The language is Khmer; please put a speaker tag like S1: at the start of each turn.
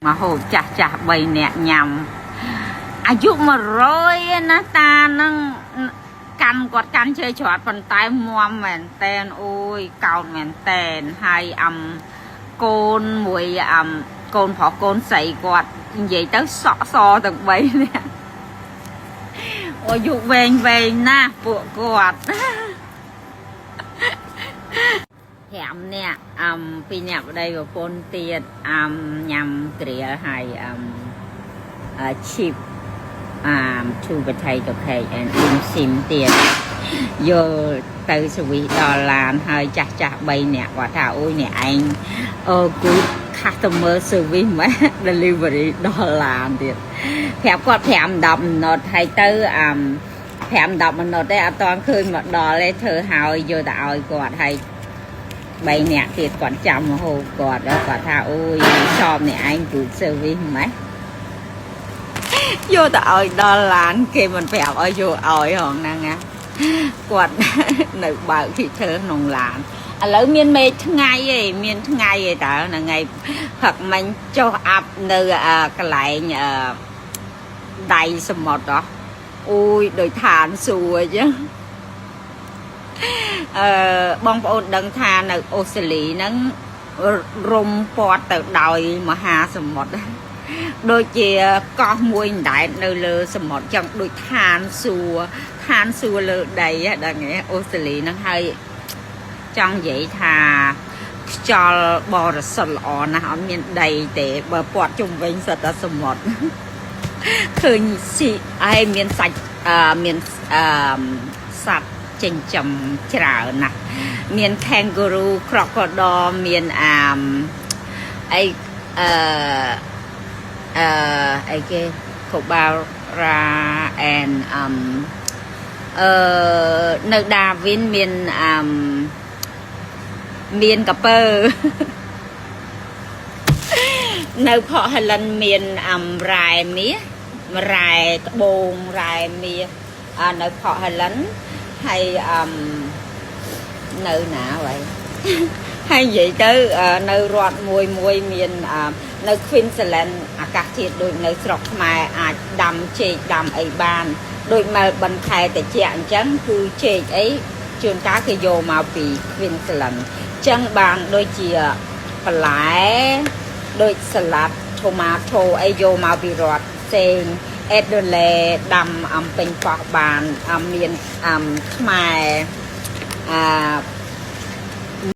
S1: មកហូបចាស់ចាស់3នាក់ញ៉ាំអាយុ100ណាតានឹងកាន់គាត់កាន់ជើច្រត់ប៉ុន្តែមមែនតែនអូយកោតមែនតែនហើយអំកូនមួយអំកូនប្រុសកូនស្រីគាត់និយាយទៅសក់សទាំង3នាក់អាយុវែងវែងណាស់ពួកគាត់ 5នាក់អំពីរនាក់ប្តីប្រពន្ធទៀតអំញ៉ាំ grill ហើយអំ chip 2 potato cake and dim sim ទៀតយកទៅ service ដល់ឡានហើយចាស់ចាស់3នាក់គាត់ថាអូយអ្នកឯងអឺ good customer service ម៉េះ delivery ដល់ឡានទៀតប្រាប់គាត់5 10 minute ហើយទៅអា5 10 minute ទេអត់តាន់ឃើញមកដល់ទេធ្វើហើយយកទៅឲ្យគាត់ហើយ បីនាក់ទៀតគាត់ចាំមហូបគាត់ដល់គាត់ថាអូយชอบនេះឯង good service ម៉េះយកទៅឲ្យដល់ឡានគេមិនប្រាប់ឲ្យយកឲ្យហងហ្នឹងណាគាត់ នៅបើក heater ក្នុងឡានឥឡូវមានមេឃថ្ងៃឯងមានថ្ងៃឯតើហ្នឹងថ្ងៃផឹកមិញចុះអាប់នៅកន្លែងអឺដៃសមុទ្រហ៎អូយដូចឋានសួគ៌អញ្ចឹង អឺបងប្អូនដឹងថានៅអូស្ត្រាលីហ្នឹងរុំព័ទ្ធទៅដោយមហាសមុទ្រដូចជាកោះមួយអណ្ដែតនៅលើសមុទ្រចឹងដូចឋានសួគ៌ឋានសួគ៌លើដីហ្នឹងដឹងទេអូស្ត្រាលីហ្នឹងហើយចង់និយាយថាខ្យល់បរិសុទ្ធល្អណាស់អត់មានដីទេបើព័ទ្ធជុំវិញសុទ្ធតែសមុទ្រ ឃើញស៊ីឯងមានសាច់អឺមានអឺសត្វចិញ្ចឹមច្រើនណាស់មាន kangaroo crocodile មានអាមអីអឺអឺអីគេ koala and អឺនៅ Darwin មានអាមមានកាពើ នៅPort Hedland មានអាមរ៉ែមាសរ៉ែត្បូងរ៉ែមាសអានៅPort Hedland ហើយអឹមនៅណាវ៉ៃ ហើយនិយាយទៅនៅរដ្ឋមួយមួយមាននៅ Queensland អាកាសធាតុដូចនៅស្រុកខ្មែរអាចដាំចេកដាំអីបាន ដូច Melbourne ខែតិចអញ្ចឹងគឺចេកអីជួនកាលគេយកមកពី Queensland អញ្ចឹងបានដូចជាបន្លែដូចសាឡាត់ tomato អីយកមកពីរដ្ឋផ្សេង Adelaide ដាំអំពេញប៉ោះបានអំមានអំខ្មែរអា